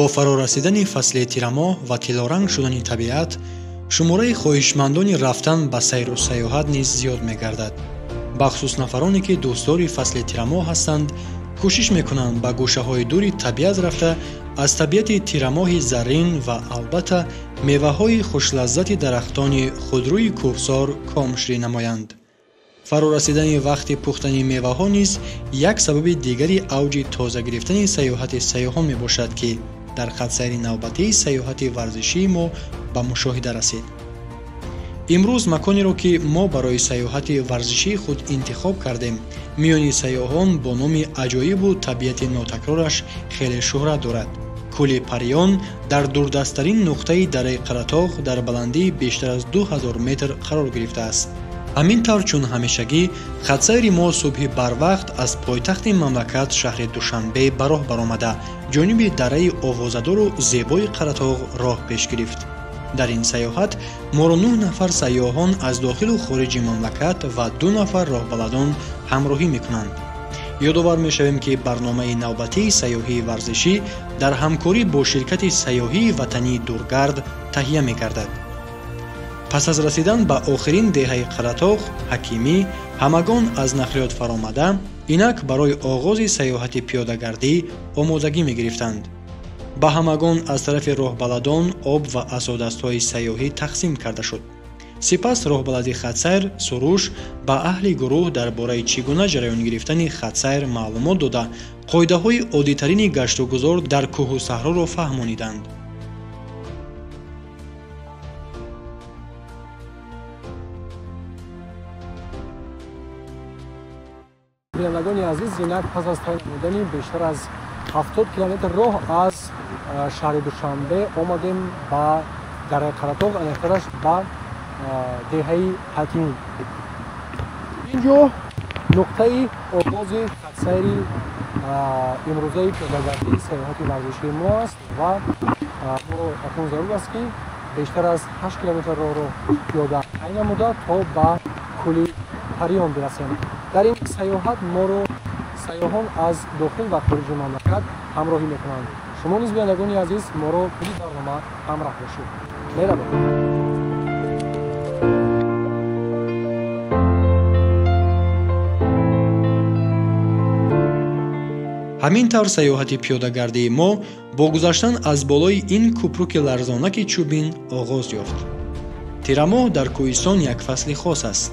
Бо фарорасидани фасли тирамоҳ ва тиллоранг шудани табиат, шумораи хоҳишмандони рафтан ба сайру сайёҳат низ зиёд мегардад. Бахусус нафароне ки дӯстдори фасли тирамоҳ ҳастанд, кӯшиш мекунанд ба гӯшаҳои дури табиат рафта, аз табиати тирамоҳи заррин ва албатта меваҳои хушлаззати дарахтони худрӯи кӯҳсор комширӣ намоянд. Фарорасидани вақти пухтани меваҳо низ як сабаби дигари авҷи тоза гирифтани сайёҳати сайёҳон мебошад, ки дар хатсайри навбатии сайёҳати варзишии мо ба мушоҳида расид. Имрӯз маконеро, ки мо барои сайёҳати варзишии худ интихоб кардем, миёни сайёҳон бо номи аҷоибу табиати нотакрораш хеле шӯҳрат дорад. Кӯли Париён дар дурдасттарин нуқтаи дараи Қаратоғ дар баландии бештар аз 2000 метр қарор гирифтааст. Ҳамин тавр, чун ҳамешагӣ, хатсайри мо субҳи барвақт аз пойтахти мамлакат шаҳри Душанбе ба роҳ баромада, ҷониби дараи овозадору зебои Қаратоғ роҳ пеш гирифт. Дар ин сайёҳат моро 9 нафар сайёҳон аз дохилу хориҷи мамлакат ва 2 нафар роҳбаладон ҳамроҳӣ мекунанд. Ёдовар мешавем, ки барномаи навбатии сайёҳии варзишӣ дар ҳамкорӣ бо ширкати сайёҳии ватании Дургард таҳия мегардад. Пас аз расидан ба охирин деҳаи Қаратоғ, Ҳакимӣ, ҳамагон аз нақлиёт фаромада, инак барои оғози сайёҳати пиёдагардӣ омодагӣ мегирифтанд. Ба ҳамагон аз тарафи роҳбаладон об ва асодастҳои сайёҳӣ тақсим карда шуд. Сипас роҳбалади хатсайр Суруш ба аҳли гурӯҳ дар бораи чӣ гуна ҷараён гирифтани хатсайр маълумот дода, қоидаҳои оддитарини гаштугузор дар кӯҳу саҳроро фаҳмониданд. Бинандагони азиз, инак пас аз тай намудани бештар аз 70 километр роҳ аз шаҳри Душанбе омадем ба дараи Қаратоғ, аниқтараш ба деҳаи Ҳакимӣ. Ин ҷо нуқтаи оғози хатсайри имрӯзаи пиёдагардии сайёҳати варзишии мо аст ва моро акнун зарур аст, ки бештар аз 8 километр роҳро пиёда тай намуда то ба кӯли Париён бирасем. Дар ин сайёҳат моро сайёҳон аз дохил ва хориҷи мамлакат ҳамроҳӣ мекунанд. Шумо низ, бинандагони азиз, моро тӯли барнома ҳамроҳ бошед. Меравем. Ҳамин тавр сайёҳати пиёдагардии мо бо гузаштан аз болои ин кӯпруки ларзонаки чӯбин оғоз ёфт. Тирамоҳ дар кӯҳистон як фасли хос аст.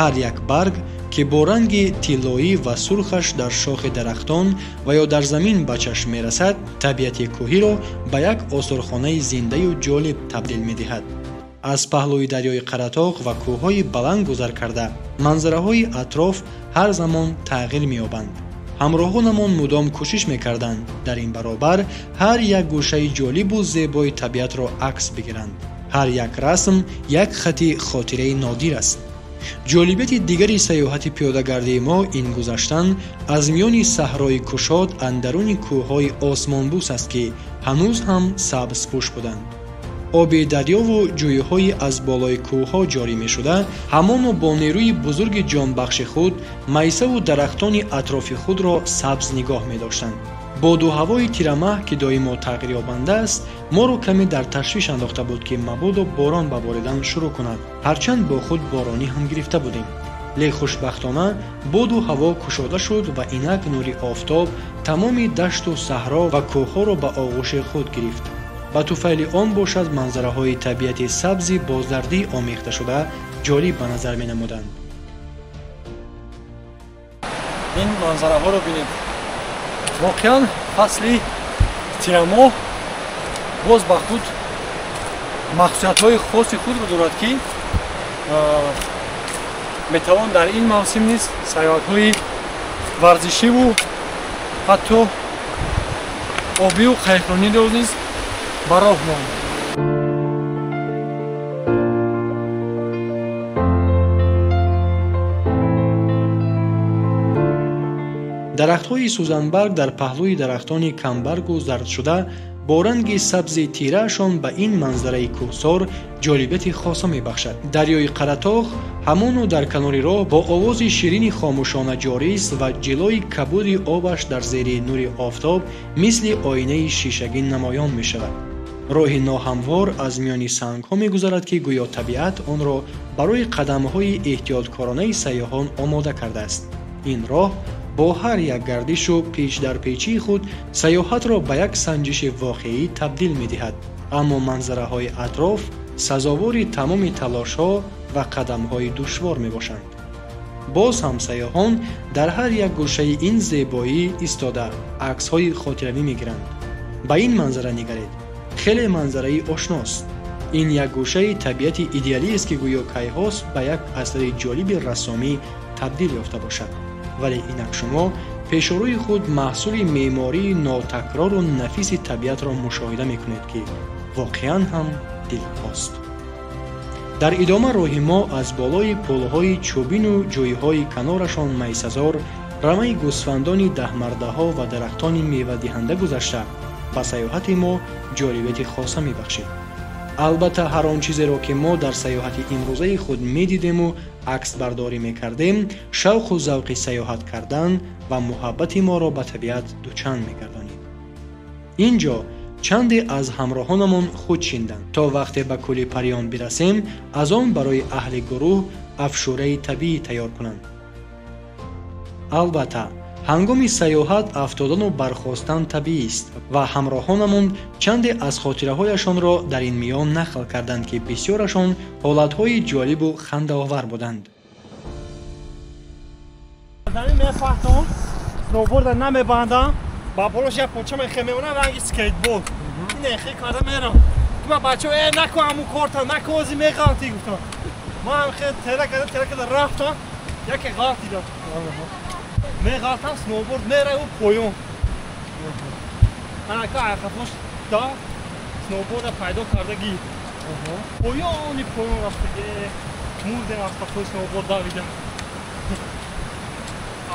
Ҳар як барг, ки бо ранги тиллоӣ ва сурхаш дар шохи дарахтон ва ё дар замин ба чашм мерасад, табиати кӯҳиро ба як осорхонаи зиндаю ҷолиб табдил медиҳад. Аз паҳлӯи дарёи Қаратоғ ва кӯҳҳои баланд гузар карда, манзараҳои атроф ҳар замон тағйир меёбанд. Ҳамроҳонамон мудом кӯшиш мекарданд дар ин баробар ҳар як гӯшаи ҷолибу зебои табиатро акс бигиранд. Ҳар як расм як хати хотираи нодир аст. Ҷолибияти дигари сайёҳати пиёдагардии мо ин гузаштан аз миёни саҳрои кушод андаруни кӯҳҳои осмонбӯс аст, ки ҳанӯз ҳам сабзпӯш буданд. Оби дарёву ҷӯйҳои аз болои кӯҳҳо ҷорӣ мешуда, ҳамоно бо нерӯи бузурги ҷонбахши худ майсаву дарахтони атрофи худро сабз нигоҳ медоштанд. Боду ҳавои тирамаҳ, ки доимо тағйирёбанда аст, моро каме дар ташвиш андохта буд, ки мабодо борон ба боридан шурӯъ кунад. Ҳарчанд бо худ боронӣ ҳам гирифта будем. Лек хушбахтона боду ҳаво кушода шуд ва инак нури офтоб тамоми дашту саҳро ва кӯҳҳоро ба оғӯши худ гирифт. Ба туфайли он бошад манзараҳои табиати сабзи бо зардӣ омехташуда ҷолиб ба назар менамуданд. Ин манзараҳоро бинед. Воқеан фасли тирамоҳ боз ба худ махсусиятҳои хоси худро дорад, ки метавон дар ин мавсим низ сайёҳатҳои варзишиву ҳатто обию қайиқрониро низ ба роҳ монд. Дарахтҳои сӯзанбарг дар паҳлӯи дарахтони камбаргу зардшуда Бо ранги сабзи тираашон ба ин манзараи кӯҳсор ҷолибияти хоса мебахшад. Дарёи Қаратоғ ҳамоно дар канори роҳ бо овози ширини хомӯшона ҷорист ва ҷилои кабуди обаш дар зери нури офтоб мисли оинаи шишагин намоён мешавад. Роҳи ноҳамвор аз миёни сангҳо мегузарад, ки гӯё табиат онро барои қадамҳои эҳтиёткоронаи сайёҳон омода кардааст. Ин роҳ бо ҳар як гардишу печ дар печии худ сайёҳатро ба як санҷиши воқеӣ табдил медиҳад, аммо манзараҳои атроф сазовори тамоми талошҳо ва қадамҳои душвор мебошанд. Боз ҳам сайёҳон дар ҳар як гӯшаи ин зебоӣ истода аксҳои хотиравӣ мегиранд. Ба ин манзара нигаред, хеле манзараи ошност. Ин як гӯшаи табиати идеалиест, ки гӯё кайҳост ба як асари ҷолиби рассомӣ табдил ёфта бошад. Вале инак шумо пешорӯи худ маҳсули меъмории нотакрору нафиси табиатро мушоҳида мекунед, ки воқеан ҳам дилхост. Дар идома роҳи мо аз болои пулҳои чӯбину ҷӯйҳои канорашон майсазор, рамаи гӯсфандони даҳмардаҳо ва дарахтони мевадиҳанда гузашта ба сайёҳати мо ҷолибияти хоса мебахшид. Албатта, ҳар он чизеро, ки мо дар сайёҳати имрӯзаи худ медидему аксбардорӣ мекардем, шавқу завқи сайёҳат кардан ва муҳаббати моро ба табиат дучанд мегардонид. Ин ҷо чанде аз ҳамроҳонамон худ шинданд, то вақте ба кӯли Париён бирасем, аз он барои аҳли гурӯҳ афшураи табиӣ тайёр кунанд. Албатта, ҳангоми сайёҳат афтодану бархостан табиист ва ҳамроҳонамон чанде аз хотираҳояшонро дар ин миён нақл карданд, ки бисёрашон ҳолатҳои ҷолибу хандаовар буданд. Замин мефаҳтам, сноуборда намебандам, ба болош як поча мехемемонам, ранги скейтборд. Ин эхе карда мерам. Ма бачаҳо, э наку ҳамун корта, наку ози меғалтӣ гуфтам. Ман хе тера карда, тера карда рафтам, яке ғалтидам. Меғалтам, сноуборд мераву поён. Анака айқафош да сноуборда пайдо карда гир. Поёни поён рафтаги, мурдем аз қафои сноуборд давида.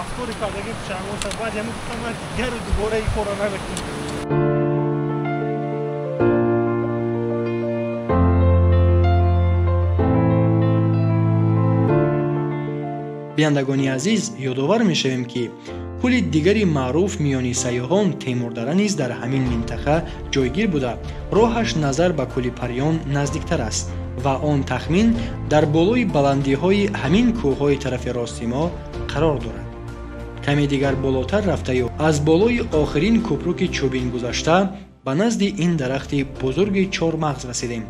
Афтори кардаги пушаймон шуд. Баъд ҳамин гуфтам, ман дигару дубора ин корро намекунам. Бинандагони азиз, ёдовар мешавем, ки кӯли дигари маъруф миёни сайёҳон Темурдара низ дар ҳамин минтақа ҷойгир буда, роҳаш назар ба кӯли Париён наздиктар аст ва он тахмин дар болои баландиҳои ҳамин кӯҳҳои тарафи рости мо қарор дорад. Каме дигар болотар рафтаю аз болои охирин кӯпруки чӯбин гузашта ба назди ин дарахти бузурги чормағз расидем.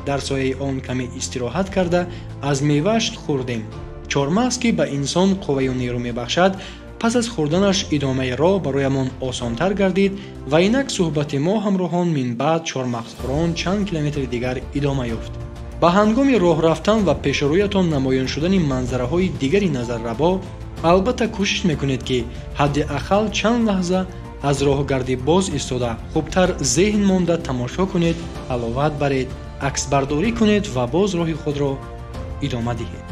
Дар сояи он каме истироҳат карда аз мевааш хӯрдем. Чормағз, ки ба инсон қувваю нерӯ мебахшад, пас аз хӯрданаш идомаи роҳ бароямон осонтар гардид ва инак суҳбати мо ҳамроҳон минбаъд чормағзхӯрон чанд километри дигар идома ёфт. Ба ҳангоми роҳ рафтан ва пешорӯятон намоён шудани манзараҳои дигари назаррабо, албатта кӯшиш мекунед, ки ҳадди ақал чанд лаҳза аз роҳгардӣ боз истода, хубтар зеҳн монда тамошо кунед, ҳаловат баред, аксбардорӣ кунед ва боз роҳи худро идома диҳед.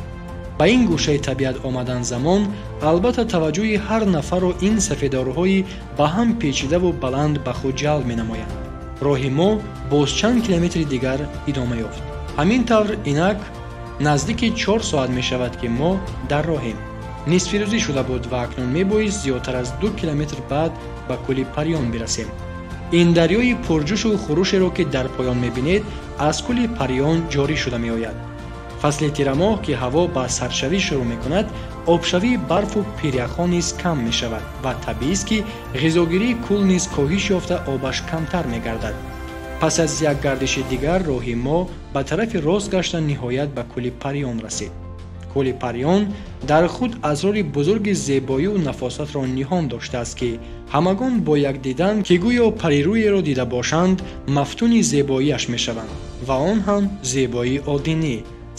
Ба ин гӯшаи табиат омадан замон албатта таваҷҷӯҳи ҳар нафарро ин сафедорҳои ба ҳам печидаву баланд ба худ ҷалб менамоянд. Роҳи мо боз чанд километри дигар идома ёфт. Ҳамин тавр инак наздики 4 соат мешавад, ки мо дар роҳем. Нисфирӯзӣ шуда буд ва акнун мебоист зиёдтар аз 2 километр баъд ба кӯли Париён бирасем. Ин дарёи пурҷӯшу хурӯшеро, ки дар поён мебинед, аз кӯли Париён ҷорӣ шуда меояд. Фасли тирамоҳ, ки ҳаво ба сардшавӣ шурӯъ мекунад, обшавии барфу пиряхҳо низ кам мешавад ва табиист, ки ғизогирии кӯл низ коҳиш ёфта обаш камтар мегардад. Пас аз як гардиши дигар роҳи мо ба тарафи рост гашта ниҳоят ба кӯли Париён расид. Кӯли Париён дар худ асрори бузурги зебоию нафосатро ниҳон доштааст, ки ҳамагон бо як дидан, ки гӯё парирӯеро дида бошанд, мафтуни зебоиаш мешаванд ва он ҳам зебоии оддӣ,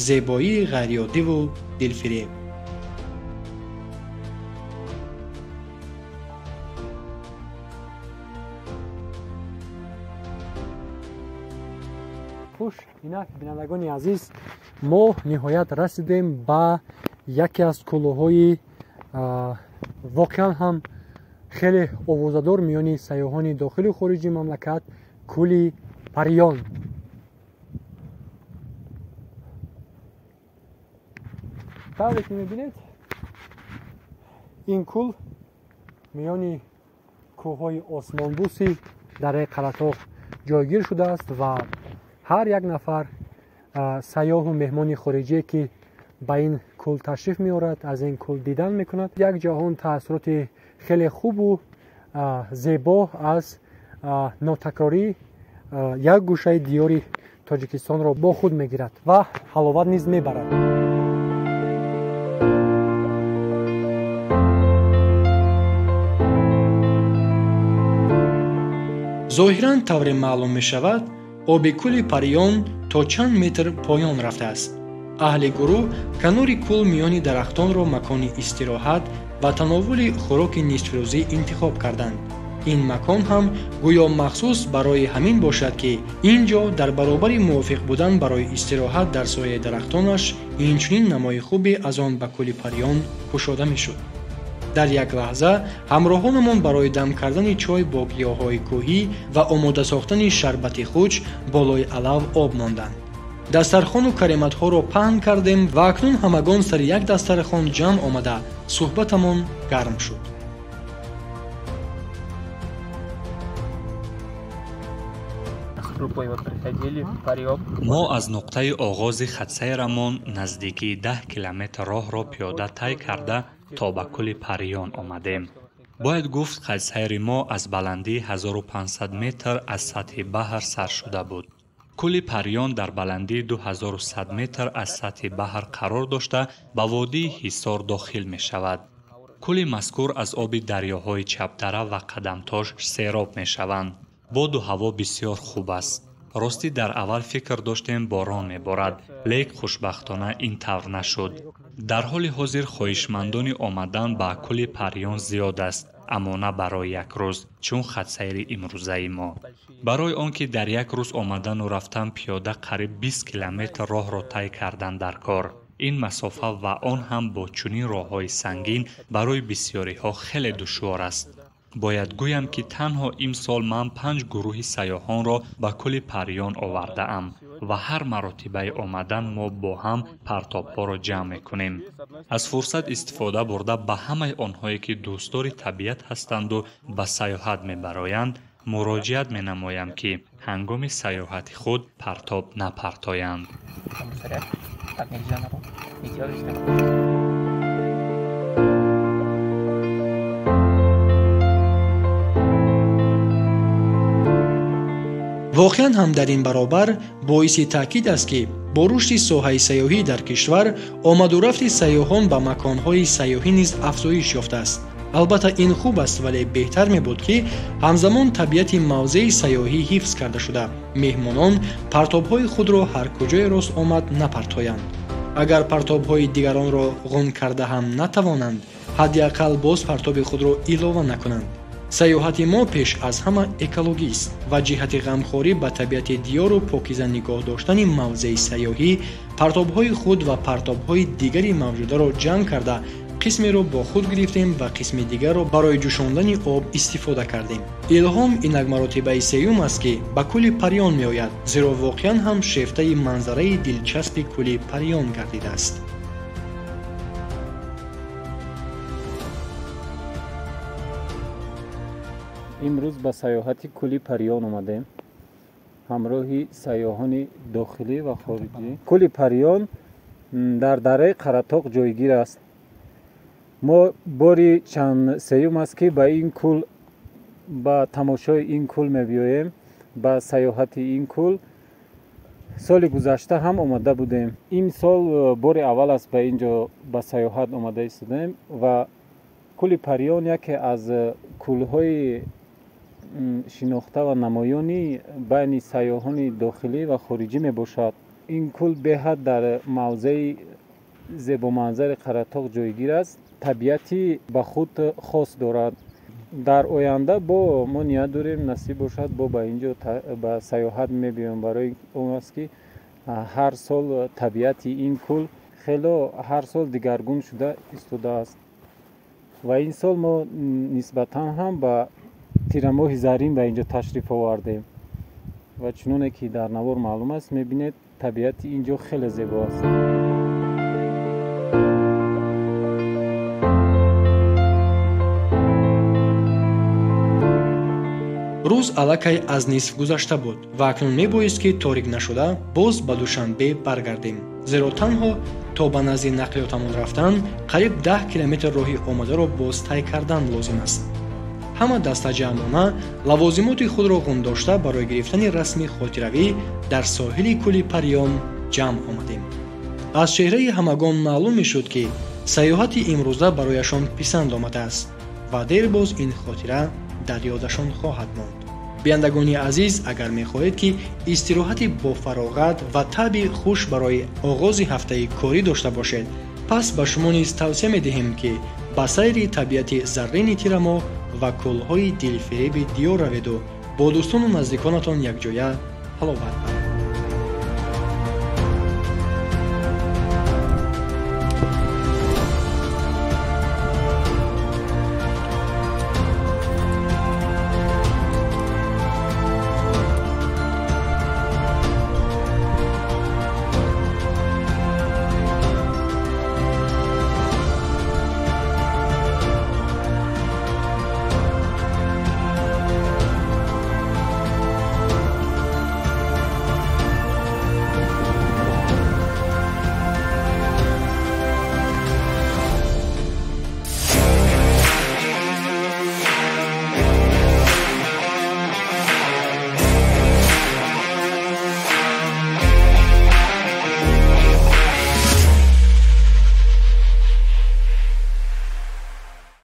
зебоии ғайриоддиву дилфиреб. Хуш инак бинандагони азиз, мо ниҳоят расидем ба яке аз кӯлҳои воқеан ҳам хеле овозадор миёни сайёҳони дохилу хориҷи мамлакат, кӯли Париён. Тавре ки мебинед, ин кӯл миёни кӯҳҳои осмонбӯси дараи Қаратоғ ҷойгир шудааст ва ҳар як нафар сайёҳу меҳмони хориҷие, ки ба ин кӯл ташриф меорад, аз ин кӯл дидан мекунад, як ҷаҳон таассуроти хеле хубу зебо аз нотакрорӣ як гӯшаи диёри Тоҷикистонро бо худ мегирад ва ҳаловат низ мебарад. Зоҳиран тавре маълум мешавад, оби кӯли Париён то чанд метр поён рафтааст. Аҳли гурӯҳ канори кӯл миёни дарахтонро макони истироҳат ва тановули хӯроки нисфирӯзӣ интихоб карданд. Ин макон ҳам гӯё махсус барои ҳамин бошад, ки ин ҷо дар баробари мувофиқ будан барои истироҳат дар сояи дарахтонаш инчунин намои хубе аз он ба кӯли Париён кушода мешуд. Дар як лаҳза ҳамроҳонамон барои дам кардани чой бо гиёҳҳои кӯҳӣ ва омода сохтани шарбати хуч болои алав об монданд. Дастархону карематҳоро паҳн кардем ва акнун ҳамагон сари як дастархон ҷамъ омада суҳбатамон гарм шуд. Мо аз нуқтаи оғози хатсайрамон наздикии 10 километр роҳро пиёда тай карда то ба кӯли Париён омадем. Бояд гуфт, хатсайри мо аз баландии 1500 метр аз сатҳи баҳр сар шуда буд. Кӯли Париён дар баландии 2100 метр аз сатҳи баҳр қарор дошта, ба водии Ҳисор дохил мешавад. Кӯли мазкур аз оби дарёҳои Чапдара ва Қадамтош сероб мешаванд. Боду ҳаво бисёр хуб аст. Ростӣ дар аввал фикр доштем борон меборад, лек хушбахтона ин тавр нашуд. Дар ҳоли ҳозир хоҳишмандони омадан ба кӯли Париён зиёд аст, аммо на барои як рӯз, чун хатсайри имрӯзаи мо. Барои он ки дар як рӯз омадану рафтан пиёда қариб 20 километр роҳро тай кардан дар кор. Ин масофа ва он ҳам бо чунин роҳҳои сангин барои бисёриҳо хеле душвор аст. Бояд гӯям, ки танҳо имсол ман 5 гурӯҳи сайёҳонро ба кӯли Париён овардаам ва ҳар маротибаи омадан мо бо ҳам партобҳоро ҷамъ мекунем. Аз фурсат истифода бурда ба ҳамаи онҳое, ки дӯстдори табиат ҳастанду ба сайёҳат мебароянд, муроҷиат менамоям, ки ҳангоми сайёҳати худ партоб напартоянд. Воқеан ҳам дар ин баробар боиси таъкид аст, ки бо рушди соҳаи сайёҳӣ дар кишвар омаду рафти сайёҳон ба маконҳои сайёҳӣ низ афзоиш ёфтааст. Албатта ин хуб аст, вале беҳтар мебуд, ки ҳамзамон табиати мавзеи сайёҳӣ ҳифз карда шуда, меҳмонон партобҳои худро ҳар куҷое рост омад напартоянд. Агар партобҳои дигаронро ғун карда ҳам натавонанд, ҳадди ақал боз партоби худро илова накунанд. Сайёҳати мо пеш аз ҳама экологист ва ҷиҳати ғамхорӣ ба табиати диёру покиза нигоҳ доштани мавзеи сайёҳӣ партобҳои худ ва партобҳои дигари мавҷударо ҷамъ карда, қисмеро бо худ гирифтем ва қисми дигарро барои ҷӯшондани об истифода кардем. Илҳом инак маротибаи сеюм аст, ки ба кӯли Париён меояд, зеро воқеан ҳам шефтаи манзараи дилчаспи кӯли Париён гардидааст. Имрӯз ба сайёҳати кӯли Париён омадем ҳамроҳи сайёҳони дохилӣ ва хориҷӣ. Кӯли Париён дар дараи Қаратоғ ҷойгир аст. Мо бори чанд сеюм аст, ки ба ин кӯл, ба тамошои ин кӯл мебиёем, ба сайёҳати ин кӯл. Соли гузашта ҳам омада будем. Имсол бори аввал аст ба ин ҷо ба сайёҳат омада истодаем ва кӯли Париён яке аз кӯлҳои шинохта ва намоёни байни сайёҳони дохилӣ ва хориҷӣ мебошад. Ин кӯл беҳад дар мавзеи зебоманзари Қаратоғ ҷойгир аст, табиати ба худ хос дорад. Дар оянда бо мо ният дорем, насиб бошад, бо ба ин ҷо ба сайёҳат мебиёем. Барои он аст, ки ҳар сол табиати ин кӯл хело ҳар сол дигаргун шуда истодааст ва ин сол мо нисбатан ҳам ба тирамоҳи зарин ба ин ҷо ташриф овардем. Ва чуноне ки дар навор маълум аст, мебинед, табиати ин ҷо хеле зебо аст. Рӯз аллакай аз нисф гузашта буд ва акнун мебоист, ки торик нашуда боз ба Душанбе баргардем, зеро танҳо то ба назди нақлиётамон рафтан қариб 10 километр роҳи омадаро боз тай кардан лозим аст. Ҳама дастаҷамъона лавозимоти худро ғундошта, барои гирифтани расми хотиравӣ дар соҳили кӯли Париён ҷамъ омадем. Аз чеҳраи ҳамагон маълум мешуд, ки сайёҳати имрӯза барояшон писанд омадааст ва дер боз ин хотира дар ёдашон хоҳад монд. Бинандагони азиз, агар мехоҳед, ки истироҳати бофароғат ва табъи хуш барои оғози ҳафтаи корӣ дошта бошед, пас ба шумо низ тавсия медиҳем, ки ба сайри табиати заррини тирамоҳ ва кӯлҳои дилфиреби диёр раведу бо дӯстону наздиконатон якҷоя ҳаловат баред.